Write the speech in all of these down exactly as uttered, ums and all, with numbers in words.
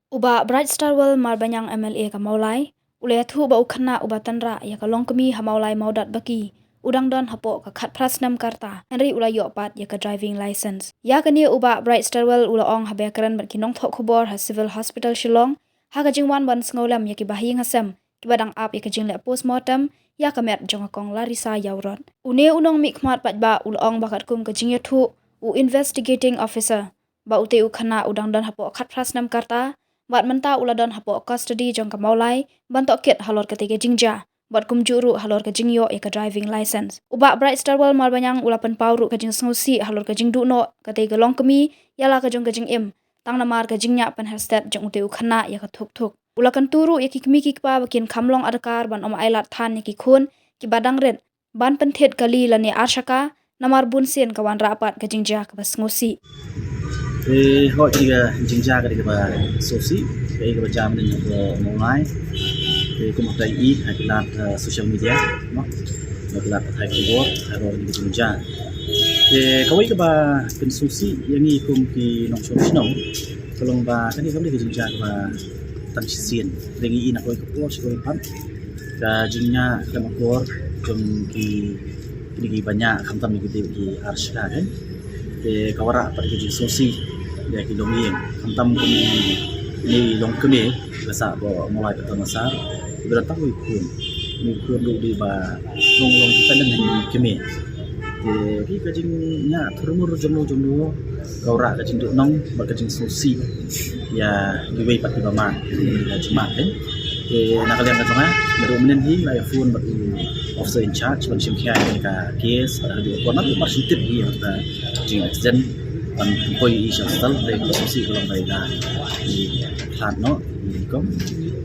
U Bah Bright Starwell Marbaniang M L A ka Mawlai u la ïathuh ba u khynnah uba tynrah ïa ka longkmie ha Mawlai Mawdat Baki u dang don hapoh ka khatphra snem ka rta, hynrei u la ïoh pat ïa ka driving license. Ïa kane u Bah Bright Starwell u la ong haba ïakren bad ki nongthoh khubor ha Civil Hospital Shillong ha ka jingwan ban sngewlem ïa ki bahaïing hasem kiba dang ap ïa ka jingleh postmortem ïa ka met jong ka Kong Larissa Ïawrot. Une u nongmihkhmat paidbah u la ong ba katkum ka jingïathuh u investigating officer ba ute u khynnah u dang don hapoh khatphra snem ka rta bad mynta u la don hapoh custody jong ka Mawlai ban tohkit halor katei ka jingjia bad kumjuh ruh halor ka jingïoh ïa ka driving license. U Bah Bright Starwell Marbaniang u la pynpaw ruh ka jingsngewsih halor ka jingduh noh katei ka longkmie ïa la ka jong ka jingim, tang namar ka jingñiah pynher stet jong ute u khynnah ïa ka thuk thuk. U la kyntu ruh ïa ki kmie ki kpa ba kin kham long adkar ban ym ailad than ïa ki khun kiba dang rit ban pynthied kali lane arshaka, namar bunsien ka wanrah pat ka jingjia kaba sngewsih. Eh, hoi, ka jingjia ka dei kaba sngewsih, ka dei kaba jia mynnin ha Mawlai. Eh, kum hangta i ha ki lad, eh, social media, no? Ha ki lad pathai khubor, ha ka jingjia. Eh, kawei kaba pynsngewsih ïa ngi kum ki nongshong shnong ka long ba kane kam dei ka jingjia kaba tang shisien. Dei ngi i na kawei ka por sha kawei pat ka jingñiah khlem akor jong ki, kine kiba ñiah khamtam ïa ki dei ki arshaka, kan. Te ka wanrah pat ka jingsngewsih ïa ki longïing khamtam kum i longkmie ba sah hapoh Mawlai Pathar Massar, iba don tang u khun. U khun ruh dei ba long long ki pynlong ha ki kmie. Te ki ka jingñiah thurmur jong u jong u ka wanrah ka jingduhnong bad ka jingsngewsih ïa kiwei pat kiba mad, ka jingmad, kan. Te na ka liang ka jong nga, naduh mynnin hi nga la ïa phone bad u officer in charge ban shim khia ïa ka case, bad ha ka por naduh mar shu tip hi ïa ka jing accident ban poi ïa i sha hospital, te ka sngewsih ka long ba i la i khlad noh i kong.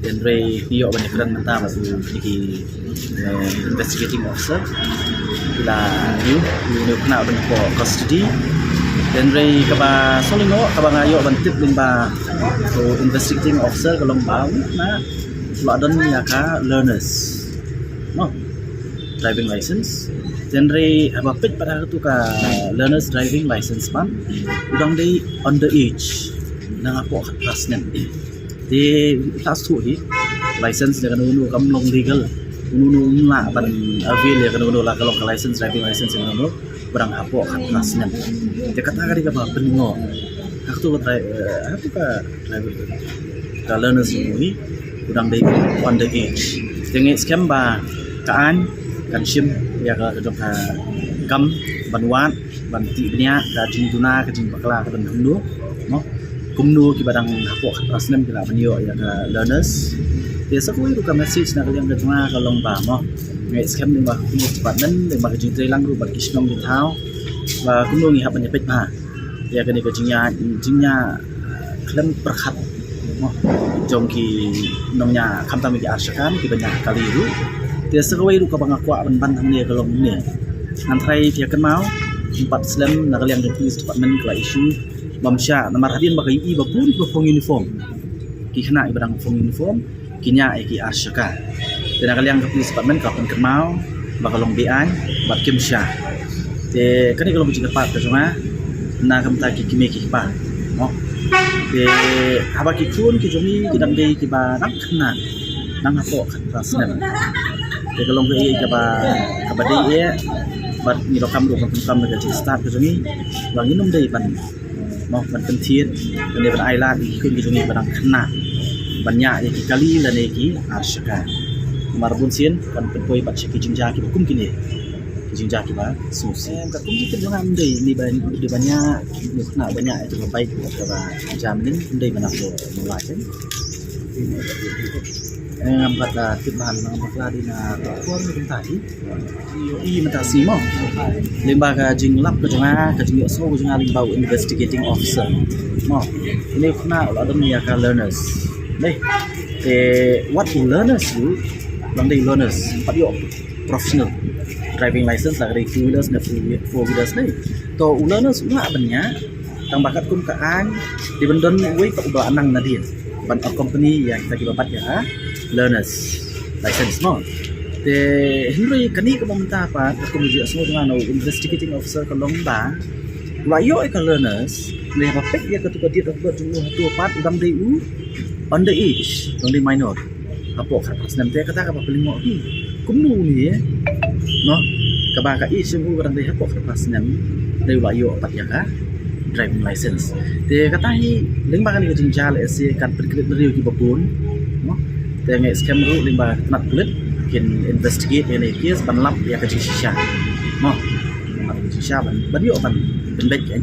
Hynrei ngi ïoh ban ïakren mynta bad u, ïa ki eh, investigating officer. Ki la ïoh, ïoh, ïoh kane hapoh custody. Hynrei kaba sngewlyngngoh kaba nga ïoh ban tip lyngba u investigating officer ka long ba u khynnah u la don ïa ka learners, no, driving license. Hynrei haba peit pat ha katu ka learners driving license pat, u dang dei under age, dang hapoh khatphra snem. Te u la shu hi license ïa kano kano kam long legal. Uno uno um lah ban avail ïa kano kano, la ka long ka license, driving license ïa kano kano ba dang hapoh khatphra snem. Te kata ka dei kaba pynlyngngoh. Ha katu ka dri-, eh, ha katu ka driver, ka learners hi u dang dei under age. Te ngi skhem ba ka aiñ kan shim ïa ka, ka jong ka kam ban wad, ban tih bniah ka jingduna, ka jingbakla ka don kumno, no? Kumno kiba dang hapoh khatphra snem ki lah ban ïoh ïa ka learners. Te sa kawei ruh ka message na ka liang ka jong nga ka long ba, mo, ngi skhem lyngba ka police department, lyngba ka jingtreilang ruh bad ki shnong ki thaw, ba kumno ngi hap ban ïa peit bha ïa kane ka jingñiah, jingñiah khlem pyrkhat, mo, jong ki nongñiah, khamtam ki arshaka, kiba ñiah kali ruh. Te sa kawei ruh kaba nga kwah ban ban hangne ka long ne, ngan tharai phi ïa kynmaw, ym pat slem na ka liang ka police department ka la issue bym shah, namar hadien ba ka ïohi ba bun kiba phong uniform, ki khynnah kiba dang phong uniform ki ñiah ïa ki arshaka. Te na ka liang ka police department ka pynkynmaw ba ka long be-aiñ bad kim shah. Te kane ka long ka jingkyrpad ka jong nga na ka bynta ki kmie ki kpa, mo. Te haba ki khun ki jong ngi ki dang dei kiba dang khynnah, dang hapoh khatphra snem, te ka long kaei kaba, kaba dei eh, bad ngi donkam ruh ban pyndonkam ïa ka jingstad ka jong ngi ba ngin ym dei ban, mo, ban pynthied, ban dei ban ailad ïa ki khun ki jong ngi ba dang khynnah ban ñiah ïa ki kali lane ki arshaka. Namar bunsien kan pynpoi pat sha ki jingjia kiba kum kine, ki jingjia kiba sngewsih. Em, katkum ki tip jong nga ym dei, ym dei ban, ym dei ban ñiah, ym dei khynnah ban ñiah ïa kaba bike, ïa kaba jia mynnin, ym dei ban ap, ym dei ban. Em, ngam pat, ah, tip bha, ngam pat la dei na por ni kumta hi. I mynta shi mo. Lyngba ka jinglap ka jong nga, ka jingïohsngew ka jong nga lyngba u investigating officer, mo, ine u khynnah u la don ïa ka learners. Dei. Te wat u learners u, u dang dei learners, ym pat ïoh professional driving license, la ka dei two wheelers ne four wheelers ne. To u learners u lah ban ñiah, tang ba katkum ka aiñ dei ban don uwei pat uba la nang nadien ban accompany ïa kita kiba bat ïa ka learners license, mo. Te hynrei kane kaba mynta pat, katkum ka jingïohsngew jong nga na u investigating officer ka long ba u la ïoh ïa ka learners, ne haba peit ïa katu ka date of birth jong u, hato pat u dang dei u under age, jong u minor, hapoh khatphra snem. Te kata kaba pynlyngngoh hi kumno ne, no, kaba ka age jong u ka dang dei hapoh khatphra snem, dei u la ïoh pat ïa ka driving license. Te kata hi lyngba kane ka jingjia lehse kan pynkhreh na riew kiba bun, no. Te nga ngeit skhem ruh lyngba ka tnat pulit kin investigate ïa kane ka case ban lap ïa ka jingshisha, no. Ban lap ïa ka jingshisha ban, ban ïoh ban pynbeit ïa